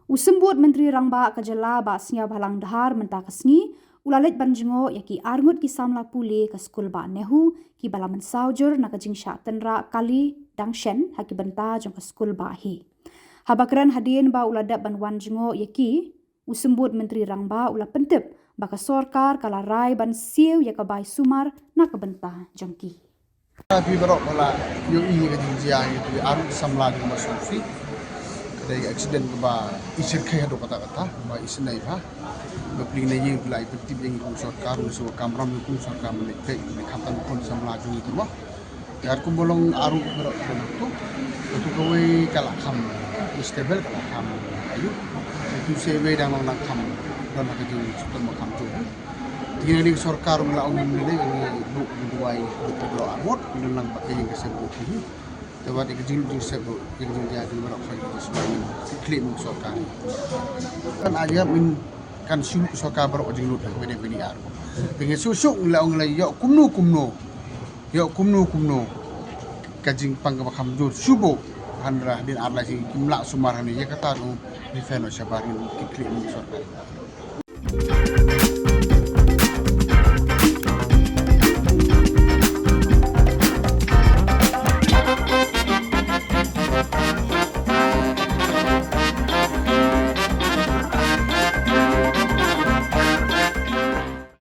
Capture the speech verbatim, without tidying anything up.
U Symbud Myntri Rangbah ka jylla Bah Sniawbhalang Dhar mynta ka sngi u la leit ban jngoh ïa ki arngut ki samla pule ka skul Bah Nehu kiba la mynsaw jur na ka jingshah tynrah kali dang shen ha ki bynta jong ka skul Bah hi. Haba kren hadien ba u la dep ban wan jngoh ïa ki, u Symbud Myntri Rangbah u la pyntip ba ka sorkar ka la rai ban siew ïa ka bai sumar na ka bynta jong ki. Phi baroh ba la ïohi ka jingjia ïa ki arngut samla jong Bah Sophi. Ka dei ka accident kaba i shyrkhei haduh katta katta, ba isynei bha. Ba pli na ïing phi la i pyntip ïa ngi kum sorkar, ngi sngewkam ram ngi kum sorkar mynne peit ngi khamtam khun samla jong ngi kumba. Ïa kumba long arngut baroh ki dang tu. Ïa tu kawei ka la kham stable, ka la kham ayu. Ïa tu se wei dang long dang kham, don ha ka jingshitom ba kham tu. Te ngi na ka sorkar ngi la ong ngi ne ngi buh ngi duwai buh ki baroh arngut, ngi don lang bad ka ïing ka sem buh ki. Te wat ïa ka jinglut jingsep buh, ïa ka jingjia jong baroh khoi ka sbai ngi klik ngi sorkar. Kan aja min kan shu sorkar baroh ka jinglut ha ka bynta bynta ar. Te ngi shu shu ngi la ong ngi la ïoh kumno kumno. Ïoh kumno kumno. Ka jingpang kaba kham jur shu buh. Hynrei hadien ar lai sngi kim lah sumar hangne ïa kata ruh ngi pynbna shabar ngi klik ngi sorkar.